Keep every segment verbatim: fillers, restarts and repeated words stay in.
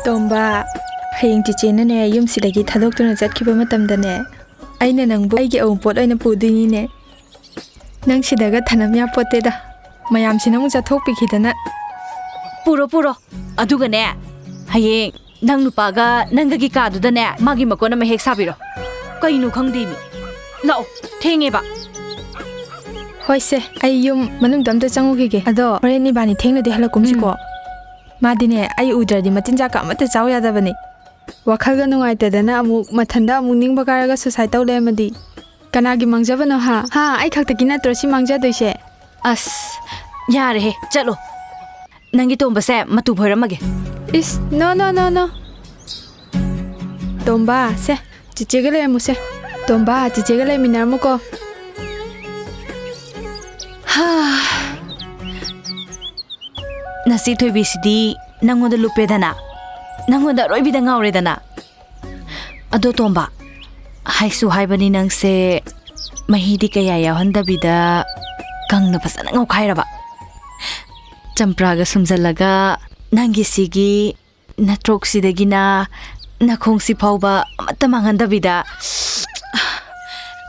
ꯇꯣꯝꯕ, ꯍꯌꯦꯡ ꯆꯤꯆꯦꯅꯅꯦ ꯌꯨꯝꯁꯤꯗꯒꯤ ꯊꯥꯗꯣꯛꯇꯨꯅ ꯆꯠꯈꯤꯕ ꯃꯇꯝꯗꯅꯦ, ꯑꯩꯅ ꯅꯪꯕꯨ ꯑꯩꯒꯤ ꯑꯋꯨꯟꯄꯣꯠ ꯑꯣꯏꯅ ꯄꯨꯗꯣꯏꯅꯤꯅꯦ꯫ ꯅꯪ ꯁꯤꯗꯒ ꯊꯅꯝ ꯌꯥꯄꯣꯠꯇꯦꯗ꯫ ꯃꯌꯥꯝꯁꯤꯅ ꯑꯃꯨꯛ ꯆꯠꯊꯣꯛꯄꯤꯈꯤꯗꯅ꯫ ꯄꯨꯔꯣ ꯄꯨꯔꯣ꯫ ꯑꯗꯨꯒꯅꯦ, ꯍꯌꯦꯡ ꯅꯪ ꯅꯨꯄꯥꯒ ꯅꯪꯒꯒꯤ ꯀꯥꯗꯨꯗꯅꯦ ꯃꯥꯒꯤ ꯃꯀꯣꯟ ꯑꯃ ꯍꯦꯛ ꯁꯥꯕꯤꯔꯣ꯫ ꯀꯩꯅꯣ ꯈꯪꯗꯦꯃꯤ꯫ ꯂꯥꯛꯑꯣ, ꯊꯦꯡꯉꯦꯕ꯫ ꯍꯣꯏꯁꯦ, ꯑꯩ ꯌꯨꯝ ꯃꯅꯨꯡꯗ ꯑꯝꯇ ꯆꯪꯉꯨꯈꯤꯒꯦ꯫ ꯑꯗꯣ ꯍꯣꯔꯦꯟ ꯏꯕꯥꯅꯤ ꯊꯦꯡꯅꯗꯤ ꯍꯜꯂꯛꯀꯨꯝꯁꯤꯀꯣ꯫ ꯃꯥꯗꯤꯅꯦ, ꯑꯩ ꯎꯗ꯭ꯔꯗꯤ ꯃꯆꯤꯟꯖꯥꯛꯀ ꯑꯃꯠꯇ ꯆꯥꯎ ꯌꯥꯗꯕꯅꯤ꯫ ꯋꯥꯈꯜꯒ ꯅꯨꯡꯉꯥꯏꯇꯗꯅ ꯑꯃꯨꯛ ꯃꯊꯟꯗ ꯑꯃꯨꯛ ꯅꯤꯡꯕ ꯀꯥꯏꯔꯒ suicide ꯇꯧ ꯂꯩꯔꯝꯃꯗꯤ ꯀꯅꯥꯒꯤ ꯃꯥꯡꯖꯕꯅꯣ ꯍꯥ? ꯍꯥ, ꯑꯩ ꯈꯛꯇꯒꯤ ꯅꯠꯇ꯭ꯔꯣ ꯁꯤ ꯃꯥꯡꯖꯗꯣꯏꯁꯦ? ꯑꯁ, ꯌꯥꯔꯦꯍꯦ, ꯆꯠꯂꯣ꯫ ꯅꯪꯒꯤ ꯇꯣꯝꯕꯁꯦ ꯃꯇꯨ ꯐꯣꯏꯔꯝꯃꯒꯦ꯫ ꯏꯁ, no, no, no, no. ꯇꯣꯝꯕ, ꯁꯦ, ꯆꯤꯆꯦꯒ ꯂꯩꯔꯝꯃꯨꯁꯦ꯫ ꯇꯣꯝꯕ, ꯆꯤꯆꯦꯒ ꯂꯩꯃꯤꯟꯅꯔꯝꯃꯨꯀꯣ꯫ ꯍꯥ꯫ ꯅꯆꯦ ꯊꯣꯏꯕꯤꯁꯤꯗꯤ ꯅꯪꯉꯣꯟꯗ ꯂꯨꯞꯄꯦꯗꯅ, ꯅꯪꯉꯣꯟꯗ ꯑꯔꯣꯏꯕꯤꯗ ꯉꯥꯎꯔꯦꯗꯅ꯫ ꯑꯗꯣ ꯇꯣꯝꯕ, ꯍꯥꯏꯁꯨ ꯍꯥꯏꯕꯅꯤ, ꯅꯪꯁꯦ ꯃꯍꯤꯗꯤ ꯀꯌꯥ ꯌꯥꯎꯍꯟꯗꯕꯤꯗ ꯀꯪꯅ ꯐꯖꯅ ꯉꯧꯈꯥꯏꯔꯕ꯫ ꯆꯝꯄ꯭ꯔꯥꯒ ꯁꯨꯝꯖꯜꯂꯒ ꯅꯪꯒꯤ ꯁꯤꯒꯤ ꯅꯇ꯭ꯔꯣꯛꯁꯤꯗꯒꯤꯅ ꯅꯈꯣꯡꯁꯤ ꯐꯥꯎꯕ ꯑꯃꯠꯇ ꯃꯥꯡꯍꯟꯗꯕꯤꯗ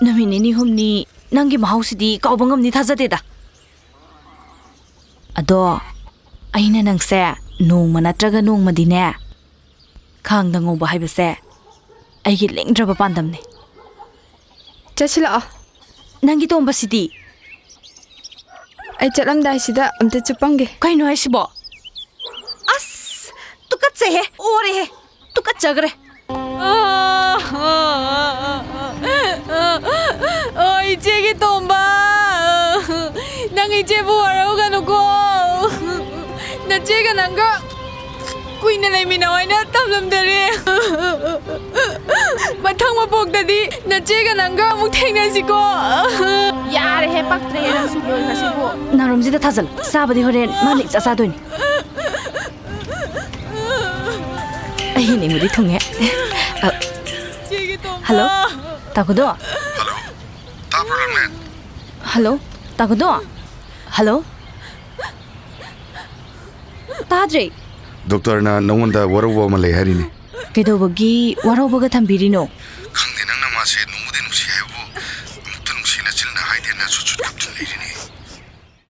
ꯅꯨꯃꯤꯠ ꯅꯤꯅꯤ ꯍꯨꯝꯅꯤ ꯅꯪꯒꯤ ꯃꯍꯥꯎꯁꯤꯗꯤ ꯀꯥꯎꯕ ꯉꯝꯅꯤ ꯊꯥꯖꯗꯦꯗ꯫ ꯑꯗꯣ ꯑꯩꯅ ꯅꯪꯁꯦ ꯅꯣꯡꯃ ꯅꯠꯇ꯭ꯔꯒ ꯅꯣꯡꯃꯗꯤꯅꯦ ꯈꯥꯡꯗ ꯉꯧꯕ ꯍꯥꯏꯕꯁꯦ ꯑꯩꯒꯤ ꯂꯦꯡꯗ꯭ꯔꯕ ꯄꯥꯟꯗꯝꯅꯤ꯫ ꯆꯠꯁꯤꯜꯂꯛꯑꯣ꯫ ꯅꯪꯒꯤ ꯇꯣꯝꯕꯁꯤꯗꯤ? ꯑꯩ ꯆꯠꯂꯝꯗꯥꯏꯁꯤꯗ ꯑꯝꯇ ꯆꯨꯞꯄꯝꯒꯦ꯫ ꯀꯩꯅꯣ ꯍꯥꯏꯁꯤꯕꯣ? ꯑꯁ! ꯇꯨꯀꯠꯆꯩꯍꯦ! ꯑꯣꯔꯦꯍꯦ! ꯇꯨꯀꯠꯆꯈ꯭ꯔꯦ! ꯑꯣ, ꯏꯆꯦꯒꯤ ꯇꯣꯝꯕ! ꯅꯪ ꯏꯆꯦꯕꯨ ꯋꯥꯔꯧꯒꯅꯨꯀꯣ! ꯅꯆꯦꯒ ꯅꯪꯒ ꯀꯨꯏꯅ ꯂꯩꯃꯤꯟꯅꯧ ꯍꯥꯏꯅ ꯇꯝꯂꯝꯗꯔꯦ꯫ ꯃꯊꯪ ꯃꯄꯣꯛꯇꯗꯤ ꯅꯆꯦꯒ ꯅꯪꯒ ꯑꯃꯨꯛ ꯊꯦꯡꯅꯁꯤꯀꯣ꯫ ꯌꯥꯔꯦꯍꯦ, ꯄꯛꯇ꯭ꯔꯦꯍꯦ, ꯅꯪꯁꯨ ꯂꯣꯏꯈ꯭ꯔꯁꯤꯕꯨ꯫ ꯅꯥꯔꯨꯝꯁꯤꯗ ꯊꯥꯖꯜꯂꯨ꯫ ꯆꯥꯕꯗꯤ ꯍꯣꯔꯦꯟ ꯃꯥꯅ ꯏꯆꯥ ꯆꯥꯗꯣꯏꯅꯤ꯫ ꯑꯩ ꯅꯤꯡꯕꯨꯗꯤ ꯊꯨꯡꯉꯦ꯫ ꯑ, ꯍꯜꯂꯣ? ꯇꯥꯒꯨꯗꯣ? ꯍꯜꯂꯣ? ꯇꯥꯕ꯭ꯔꯣ, ꯔꯣꯃꯦꯟ? ꯍꯜꯂꯣ? ꯇꯥꯒꯨꯗꯣ? ꯍꯜꯂꯣ? ꯇꯥꯗ꯭ꯔꯦ꯫ ꯗꯣꯛꯇꯔꯅ ꯅꯉꯣꯟꯗ ꯋꯥꯔꯧꯕ ꯑꯃ ꯂꯩ ꯍꯥꯏꯔꯤꯅꯦ꯫ ꯀꯩꯗꯧꯕꯒꯤ ꯋꯥꯔꯧꯕꯒ ꯊꯝꯕꯤꯔꯤꯅꯣ?